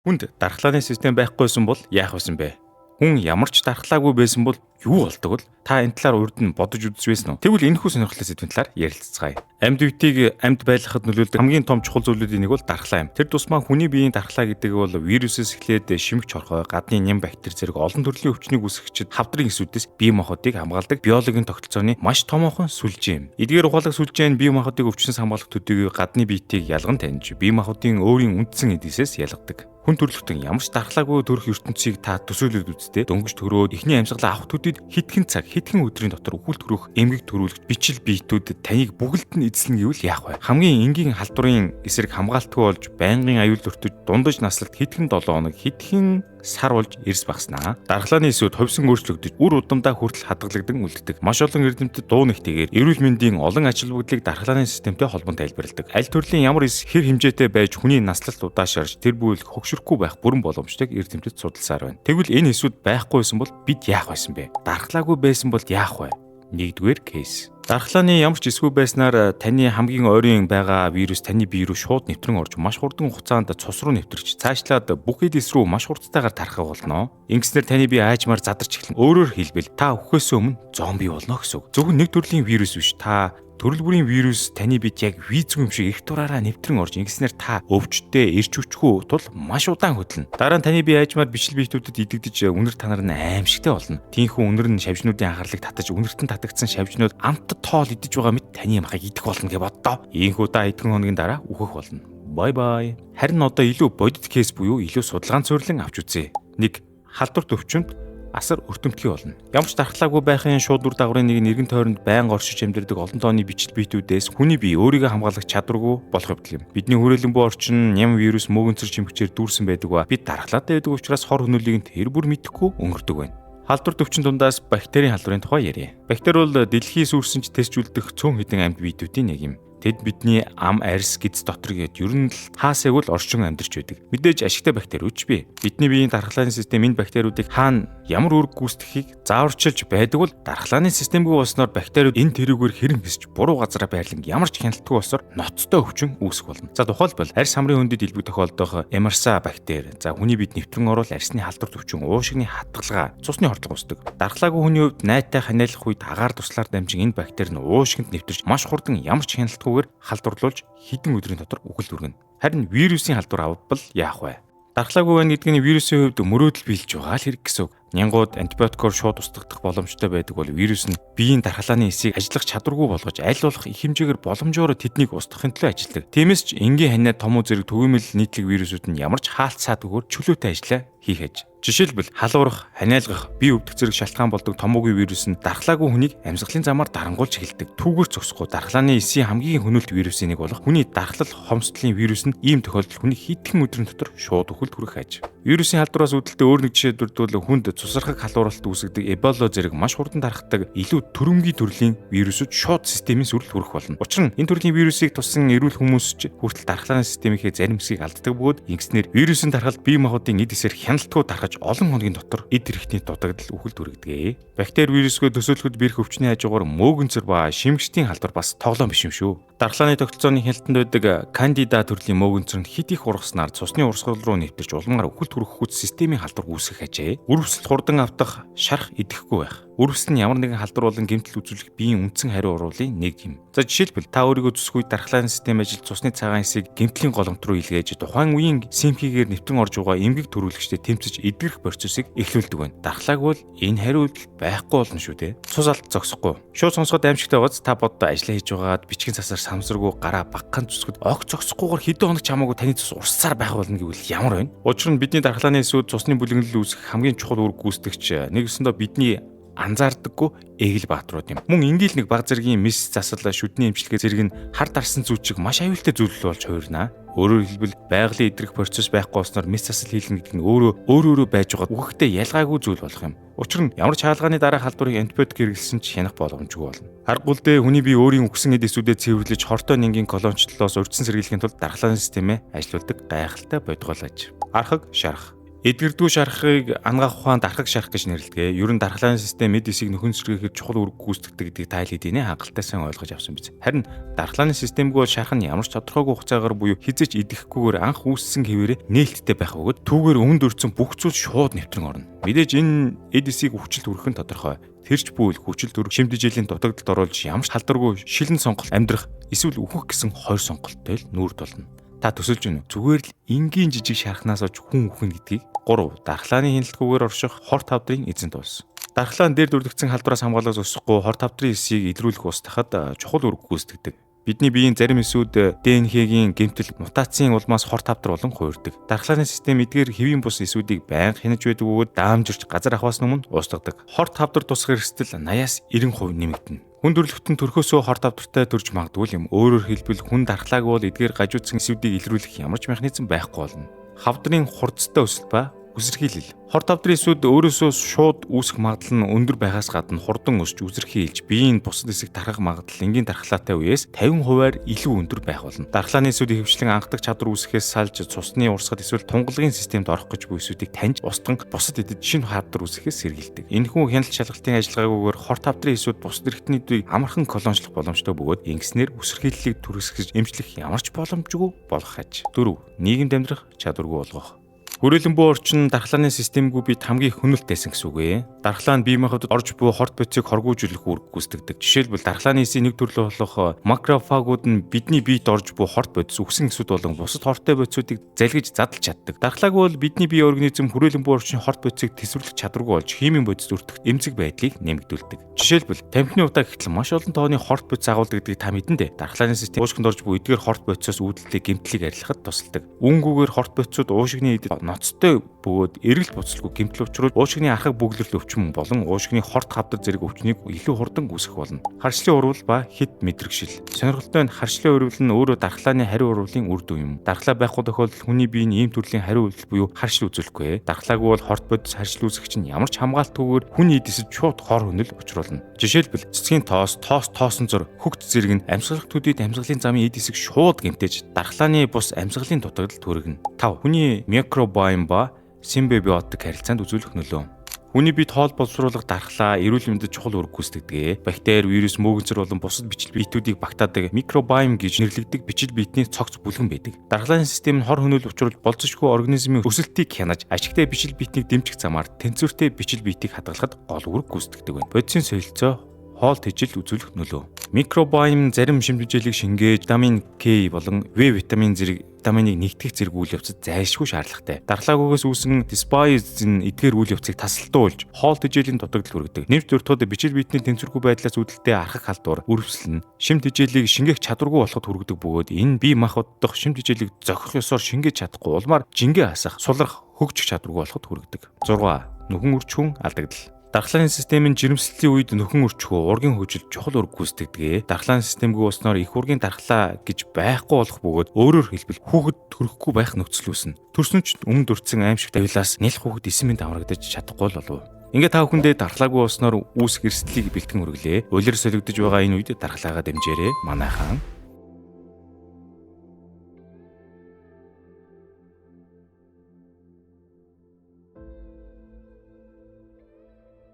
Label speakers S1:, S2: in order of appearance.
S1: Хүнд дархлааны систем байхгүйсэн бол яах байсан бэ? Хүн ямар ч дархлаагүй байсан бол юу болдог вэ? Та энэ талаар урд нь бодож үзэж байсан уу? Тэгвэл энэхүү сонирхолтой сэдвийн талаар ярилцгаая. Амьд биетийг амьд байлгахад нөлөөлдөг хамгийн том чухал зүйлүүдийн нэг бол дархлаа юм. Тэр тусмаа хүний биеийн дархлаа гэдэг бол вирусээс эхлээд шимэгч хорхой, гадны ням бактери зэрэг олон төрлийн өвчнийг үүсгэгчид хавдрын эсүүдээс бие махбодыг хамгаалдаг биологийн тогтолцооны маш томоохон сүлжээ юм. Эдгээр ухаалаг сүлжээ нь бие махбодыг өвчнөөс хамгаалах төдийгүй гадны биетийг ялган таньж, бие махбодын өөрийн үндсэн эдисээс ялгадаг. Хүн төрөлхтөн ямар ч дархлаагүй төрөх ертөнцийг та төсөөлөд үзтээ. Дөнгөж төрөөд эхний амьсгалаа авах төдийд хэдхэн цаг, хэдхэн өдрийн дотор үхэл төрөх эмгэг төрүүлэх бичил биетүүд таныг бүгэлд нь эзэлнэ гэвэл яах вэ? Хамгийн энгийн халдварын эсрэг хамгаалтгүй болж байнгын аюул өртөж дундаж наслалт хэдхэн 7 хоног, хэдхэн сар болж эрс багснаа. Дархлааны эсүүд ховсон өөрчлөгдөж үр удамдаа хүртэл хадгалагдан үлддэг. Маш олон эрдэмтэд дуу нэгтэйгээр эрүүл мэндийн олон ач холбогдлыг дархлааны системтэй холбон тайлбарладаг. Аль төрлийн ямар эс хэр хэмжээтэй байж хүний наслалт удаашарч тэр бүйл хөгшөрөхгүй байх бүрэн боломжтойг эрдэмтэд судалсаар байна. Тэгвэл энэ эсүүд байхгүй байсан бол бид яах байсан бэ? Дархлаагүй байсан бол яах вэ? Нэгдүгээр кейс. Дархлааны ямар ч эсгүй байснаар таны хамгийн ойрын байгаа вирус таны бие рүү шууд нэвтрэн орж маш хурдан хугацаанд цус руу нэвтэрч цаашлаад бүх эд эс рүү маш хурдтайгаар тархах болно. Ингэснээр таны бие аажмаар задарч эхэлнэ. Өөрөөр хэлбэл та үххээс өмнө зомби болно гэсэн үг. Зөвхөн нэг төрлийн вирус биш, та төрөл бүрийн вирус таны бид яг визгүй юм шиг их дураараа нэвтрэн орж ингэснээр та өвчтөй эрч хүчгүй тул маш удаан хөдлөнө. Дараа нь таны бие аажмаар бичил биетүүдэд идэгдэж үнэр танар нь аимшигтай болно. Тийнхүү үнэр нь шавжнуудын анхаарлыг татаж үнэртэн татагдсан шавжнууд амтд тоол идэж байгаа мэт таны амхыг идэх болно гэж боддоо. Ийхүү та хэдхэн хоногийн дараа үхэх болно. Bye bye. Харин одоо илүү бодит кейс буюу илүү судалгаан суйрлан авч үзье. 1. Халдвар төвчөнд асар өртөмтгий болно. Ямар ч дархлаагүй байхын шууд үр дагаврын нэг нь эргэн тойронд байнга оршиж амьдардаг олон тооны бичил биетүүдээс хүний бие өөрийгөө хамгаалах чадваргүй болох явдал юм. Бидний хүрээлэн буй орчин ням вирус мөөгөнцөр чимхчээр дүүрсэн байдаг ба бид дархлаатай байдаг учраас хор хөнөөлийг тэр бүр мэдэхгүй өнгөрдөг байна. Халдвар төвчин дундаас бактерийн халдварын тухай ярья. Бактери бол дэлхий сүрсэн ч тэсжүүлдэх цөөн хэдэн амьд биетүүдийн нэг юм. Тэд бидний ам, арьс, гэдэс дотор гээд ер нь л хаасайг л оршин амьдарч байдаг. Мэдээж ашигтай бактериуд ч бий. Бидний биеийн дархлааны систем энэ бактериудыг хаана ямар үүрэг гүйцэтгэхийг зааварчилж байдаг бол дархлааны системгүй болсноор бактериуд энэ тэрүүгээр хэрэн хэсэж буруу газараа байрлан ямар ч хяналтгүй болсоор ноцтой өвчин үүсэх болно. За тухайлбал арьс хамрын хөндөд илбэг тохиолдох MRSA бактери. За хүний бид нэвтрэн орвол арьсны халдвар төвчин, уушигны хатгалгаа, цусны хордлого үүсдэг. Дархлаагүй хүний хувьд найтай ханиалах үед агаар туслаар дамжин энэ бактери нь уушигнд нэвтэрч маш хурдан ямар ч хяналтгүйгээр халдварлуулж хэдэн өдрийн дотор үхэл хүргэнэ. Харин вирусын халдвар авбал яах вэ? Дархлаагүй байна гэдэг нь вирусын хувьд мөрөөдөл биелж байгаа л хэрэг гэсэн үг. Нянгууд антибиотикоор шууд устгах боломжтой байдаг бол вирус нь биеийн дархлааны эсийг ажиллах чадваргүй болгож аль болох их хэмжээгээр боломжоор тэднийг устгахын төлөө ажилладаг. Тиймээс ч энгийн ханиа том үү зэрэг түгээмэл нийтлэг вирусүүд нь ямар ч хаалт саадгүйгээр чөлөөтэй ажиллаа хийх аж. Жишээлбэл халуурах, ханиалгах, бие өвдөх зэрэг шалтгаан болдог томоогийн вирус нь дархлаагүй хүнийг амьсгалын замаар дарангуйлж эхэлдэг. Түүгээр зогсохгүй дархлааны эсийн хамгийн хөнөөлт вирусын нэг болох хүний дархлал хомсдлын вирус нь ийм тохиолдолд хүний хэдхэн өдрийн дотор шууд үхэлд хүрэх аж. Вирусын халдвараас үүдэлтэй өөр нэг жишээ дурдвал хүнд цусархаг халууралт үүсгэдэг Эбола зэрэг маш хурдан тархдаг илүү төрөмгий төрлийн вирусүүд шууд системийн сүрэлт хүрэх болно. Учир нь энэ төрлийн вирусыг туссан эрүүл хүмүүс ч хүртэл дархлааны системийнхээ зарим хэсгийг алддаг бөгөөд ингэснээр вирусын тархалт бие махбодын эд эсээр хяналтгүй тархаж олон хоногийн дотор эд хэрэгтний дутагдал үхэлд хүргэдэг. Бактери вирусгүй төсөөлөхөд бэрх өвчний хажуугаар мөөгөнцөр ба шимэгчдийн халдвар бас тоглоом биш юм шүү. Дархлааны тогтолцооны хяналтанд байдаг кандида төрлийн мөөгөнцөр нь хит их ургаснаар цусны урсгал руу нэвтэрч улмаар үхэлд хүрэх хүч системийн халдвар үүсгэх ажээ. Үр өвсөлт хурдан автах, шарх идэхгүй байх. Үр өвсөл нь ямар нэгэн халдвар болон гэмтэл үзүүлэх биеийн үндсэн хариу уруулын нэг юм. За жишээлбэл та өөрийгөө зүсэх үед дархлааны систем ажил цусны цагаан эсийг гэмтлийн голомт руу илгээж тухайн үеийн симхигээр нэвтрэн орж байгаа эмгэг төрүүлэгчтэй тэмцэж эдгэрэх процессыг эхлүүлдэг байна. Дархлаагүй бол энэ хариу үйлдэл байхгүй болно шүү дээ. Цус алт зогсохгүй. Шууд сонсоход аимшигтай байгааз та боддоо ажиллаа хийж байгаад бичгийн цасаар самсаргүй гараа багахан зүсгэд огт зогсохгүйгээр хэдэн хоног чамаагүй таны цус урссаар байх болно гэвэл ямар вэ? Учир нь бидний дархлааны эсүүд цусны бүлэглэл үүсгэх хамгийн чухал үүрэг гүйцэтгэгч нэгсэндээ бидний анзаардаггүй эгэл баатрууд юм. Мөн энгийн л нэг баг зэргийн мис засал шүдний эмчилгээ зэрэг нь хар дарсан зүйд шиг маш аюултай зүйлэл болж хувирнаа. Өөрөөр хэлбэл байгалийн идрэх процесс байхгүй болсноор мис засал хийлнэ гэдэг нь өөрөө өөрөө байж байгаа үхэхтэй ялгаагүй зүйл болох юм. Учир нь ямар ч хаалгааны дараа халдварыг антибиотик хэрэглэсэн ч хянах боломжгүй болно. Аргагүй л дээ хүний бие өөрийн үхсэн эд эсүүдэд цэвэрлэж хортой нингийн колончлолоос урьдчилан сэргийлэхийн тулд дархлааны системээ ажилуулдаг гайхалтай бодгоолаж. Архаг шарах. Эдгэрдүү шархыг ангаах ухаан дархаг шарх гэж нэрлэдэг. Ер нь дархлааны систем эд эсийг нөхөн сэргээхэд чухал үүрэг гүйцэтгэдэг гэдгийг та хэдийнэ хангалттай сайн ойлгож авсан биз. Харин дархлааны системгүй бол шарх нь ямар ч тодорхойгүй хугацаагаар буюу хэзээ ч идэхгүйгээр анх үүссэн хэвээрээ нээлттэй байх бөгөөд түүгээр өмнөд өртсөн бүх зүйл шууд нэвтрэн орно. Мэдээж энэ эд эсийг хүчлэлт хүргэх нь тодорхой. Тэр ч бүйл хүчил төрөх шим тэжээлийн дутагдалд оруулж ямар ч халдваргүй шилэн сонголт амьдрах эсвэл үхэх гэсэн хоёр сонголттой л нүүр тулна. Та төсөлж байна уу? Зүгээр л энгийн жижиг шархнаас олж хүн үхэн гэдгийг. 3. Дархлааны хяналтгүйгээр орших хор тавдрын эзэнт улс. Дархлаан дээр дүрдэгдсэн халдвараас хамгаалаас өсөхгүй хор тавдрын эсийг илрүүлэх устгахад чухал үүрэг гүйцэтгэдэг. Бидний биеийн зарим эсүүд ДНХ-гийн гэмтэл мутацийн улмаас хор тавдар болон хуурдаг. Дархлааны систем эдгээр хэвийн бус эсүүдийг байнга хянаж байдаг бөгөөд даамжирч газар ахваас өмнө устгадаг. Хор тавдар тусах эрсдэл 80-аас 90% нэмэгдэнэ. Хүн төрөлхтөн төрхөөсөө хор тавдартай төрж магадгүй юм. Өөрөөр хэлбэл хүн дархлаагүй бол эдгээр гажуудсан эсүүдийг илрүүлэх ямар ч механизм байхгүй болно. Хавдрын хурцтай өсөлт ба үсэрхийлэл. Хор тавдрын эсүүд өөрөөсөө шууд үүсэх магадлал нь өндөр байхаас гадна хурдан өсч үсэрхийлж биеийн бусад хэсэг тархах магадлал энгийн дархлаатай үеэс 50%-аар илүү өндөр байх болно. Дархлааны эсүүд ихэвчлэн ангадаг чадвар үүсгэхээс салж цусны урсгал эсвэл тунгалгын системд орох гэж буй эсүүдийг таньж устган бусад эдэд шинэ хавдар үүсгэхээс сэргийлдэг. Энэхүү хяналт шалгалтын ажиллагаагүйгээр хор тавдрын эсүүд бусад эрхтнүүдийг амархан колончлох боломжтой бөгөөд ингэснээр үсэрхийллийг түргэсгэж эмчлэх ямар ч боломжгүй болох аж. 4. Нийгэмд амьдрах чадваргүй болгох. Хүрээлэн буй орчин дархлааны системгүй бид хамгийн хөнөөлттэйсэн гэсэн үг ээ. Дархлаа нь бие махбодод орж буй хорт бодисыг хоргуужүүлэх үүрэг гүйцэтгэдэг. Жишээлбэл дархлааны эсийн нэг төрөл болох макрофагууд нь бидний биед орж буй хорт бодис, үхсэн эсүүд болон бусад хортой бодисуудыг залгиж задлж чаддаг. Дархлаагүй бол бидний бие организм хүрээлэн буй орчны хорт бодисыг тэсвэрлэх чадваргүй болж химийн бодис өртөх эмзэг байдлыг нэмэгдүүлдэг. Жишээлбэл тамхины удаа гэтэл маш олон тооны хорт бодис агуулдаг гэдгийг та мэдэн дээ. Дархлааны систем уушгинд орж буй эдгээр хорт бодисоос үүдэлтэй гэмтлийг арилгахад тусалдаг. Үүнгүүгээр хорт бодисууд уушгины эдэд ноцтой бөгөөд эргэлт буцалгүй гэмтэл учруулж уушгины архаг бөглөрөл өвчин болон уушгины хорт хавдар зэрэг өвчнийг илүү хурдан үүсгэх болно. Харшлын урвал ба хит мэдрэгшил. Сонирхолтой нь харшлын урвал нь өөрөө дархлааны хариу урвалын үр дүн юм. Дархлаа байхгүй тохиолдолд хүний бие нь ийм төрлийн хариу үйлдэл буюу харшил үзүүлэхгүй. Дархлаагүй бол хорт бодис харшил үүсгэх чинь ямар ч хамгаалтгүйгээр хүний эд эсэд шууд хор хөнөл учруулна. Жишээлбэл цэцгийн тоос, тоос тоосон зур, хөгт зэрэг нь амьсгалах төдийд амьсгалын замын эд эсийг шууд гэмтээж дархлааны бус амьсгалын дутагдал төрөгнө. 5. Хүний микробиом ба симбиотик харилцаанд үзүүлэх нөлөө. Хүний биед хоол боловсруулах дархлаа эрүүл мэндэд чухал үүрэг гүйцэтгэдэг. Бактери, вирус, мөөгөнцөр болон бусад бичил биетүүдийг багтаадаг микробиом гэж нэрлэгдэх бичил биетний цогц бүлгэн байдаг. Дархлааны систем нь хор хөнөөл учруулж болзошгүй организмын өсөлтийг хянаж, ашигтай бичил биетнийг дэмжих замаар тэнцвэртэй бичил биетийг хадгалахад гол үүрэг гүйцэтгэдэг байна. Бодисын солилцоо хоол тэжил үзүүлэх нөлөө. Микробиом зарим шим тэжээлийг шингээж, витамин К болон В витамин зэрэг витаминыг нэгтгэх зэрэг үйл явцад зайлшгүй шаардлагатай. Дархлаагүйгээс үүсэн дисбиоз нь эдгээр үйл явцыг тасалдуулж, хоол тэжээлийн дутагдал хүргэдэг. Нэмж дуртахад бичил биетний тэнцвэргүй байдлаас үүдэлтэй архаг халдвар, үрвсэл нь шим тэжээлийг шингээх чадваргүй болоход хүргэдэг бөгөөд энэ бие махбод дахь шим тэжээлийг зохих ёсоор шингээж чадахгүй улмаар жингээ асах, сулрах, хөгжих чадваргүй болоход хүргэдэг. 6. Нүхэн үрчхүүн алдагдал. Дархлааны систем нь жирэмслэлийн үед нөхөн өрчхөө ургийн хөгжил чухал үүрэг гүйцэтгэдэг. Дархлааны системгүй болсноор их ургийн дархлаа гэж байхгүй болох бөгөөд өөрөөр хэлбэл хүүхэд төрөхгүй байх нөхцөл үүснэ. Төрсөн ч өмнө дүрцэн аимшигт аюулаас нялх хүүхэд эсэн мэнд аврагдаж чадахгүй л болов. Ингээ та бүхэндээ дархлаагүй болсноор үүсэх эрсдлийг бэлтгэн хүргэлээ. Улир солигдож байгаа энэ үед дархлаагаа дэмжээрэй. Манайхан